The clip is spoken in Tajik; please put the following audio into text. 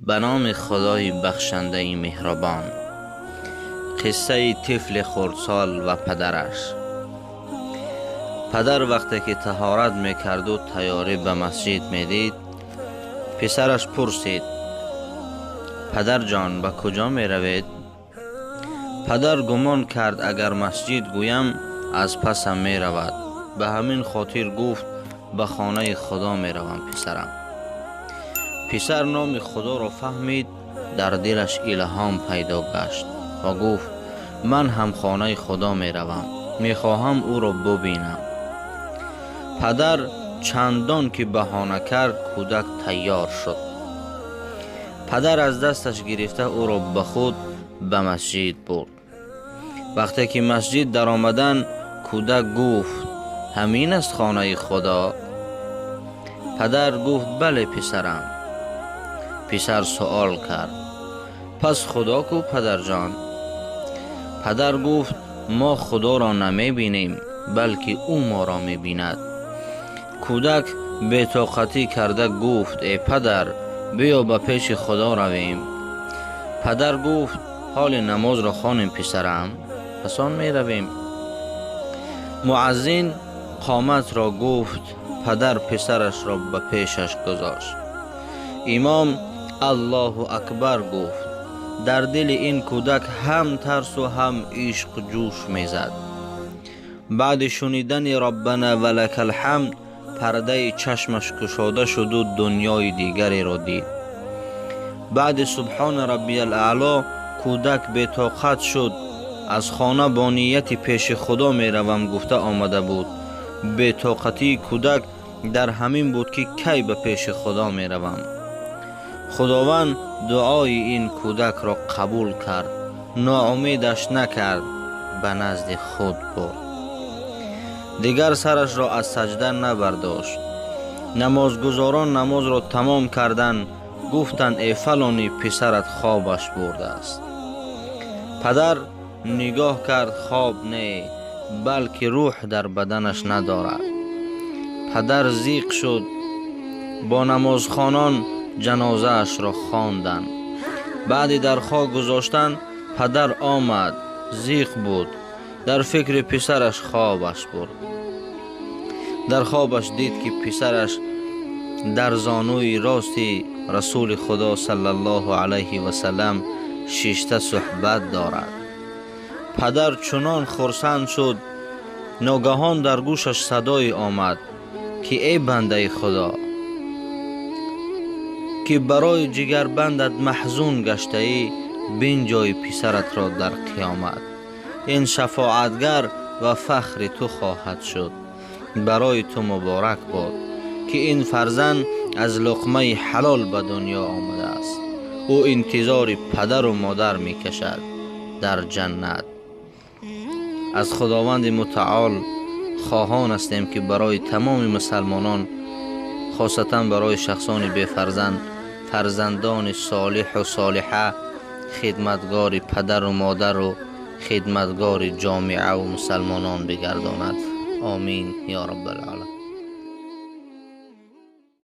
Ба номи Худои бахшандаи меҳрубон. Қиссаи тифли хурдсол ва падараш. Падар вақте ки таҳорат мекарду тайёрӣ ба масҷид медид, писараш пурсид: падарҷон, ба куҷо меравед? Падар гумон кард, агар масҷид гӯям, аз пасам меравад. Ба ҳамин хотир гуфт: ба хонаи Худо меравам, писарам. Писар номи Худоро фаҳмид, дар дилаш илҳом пайдо гашт ва гуфт: ман ҳам хонаи Худо меравам, мехоҳам ӯро бубинам. Падар чандон ки баҳона кард, кӯдак тайёр шуд. Падар аз дасташ гирифта ӯро ба худ ба масҷид бурд. Вақте ки масҷид даромадан, кӯдак гуфт: ҳамин аст хонаи Худо? Падар гуфт: бале, писарам. Писар суол кард: пас Худо ку, падарҷон? Падар гуфт: мо Худоро намебинем, балки ӯ моро мебинад. Кӯдак бетоқатӣ карда гуфт: э падар, биё ба пеши Худо равем. Падар гуфт: ҳоли намозро хонем, писарам, пас он меравем. Муаззин қоматро гуфт, падар писарашро ба пешаш гузошт. Имом Аллоҳу акбар гуфт. Дар дили ин кӯдак ҳам тарсу ҳам ишқ ҷӯш мезад. Баъди шунидани Роббана ва лакал ҳамд, пардаи чашмаш кушода шуду дунёи дигареро дид. Баъди Субҳона Раббиял аъло кӯдак бетоқат шуд. Аз хона бо нияти пеши Худо меравам гуфта омада буд. Бетоқатии кӯдак дар ҳамин буд, ки кай ба пеши Худо меравам. Худованд дуои ин кӯдакро қабул кард, ноумедаш накард, ба назди худ бурд. Дигар сарашро аз саҷда набардошт. Намозгузорон намозро тамом карданд, гуфтанд: э фалони, писарат хобаш бурдааст. Падар нигоҳ кард, хоб не, балки рӯҳ дар баданаш надорад. Падар зиқ шуд. Бо намозхонон ҷанозаашро хонданд. Баъди дар хок гузоштан, падар омад, зиқ буд. Дар фикри писараш хобаш бурд. Дар хобаш дид, ки писараш дар зонуи рости Расули Худо саллаллоҳу алайҳи васаллам шишта суҳбат дорад. Падар чунон хурсанд шуд, ногаҳон дар гӯшаш садое омад, ки эй бандаи Худо, ки барои ҷигарбандат маҳзун гаштаӣ, бинҷои писаратро дар қиёмат. Ин шафоатгар ва фахри ту хоҳад шуд. Барои ту муборак бод, ки ин фарзанд аз луқмаи ҳалол ба дунё омадааст. Ӯ интизори падару модар мекашад дар ҷаннат. Аз Худованди мутаол хоҳон ҳастем, ки барои тамоми мусалмонон, хосатан барои шахсони бефарзанд, фарзандони солиҳу солиҳа, хидматгори падару модару хидматгори ҷомеаву мусалмонон бигардонад. Омин ё Раббал оламин.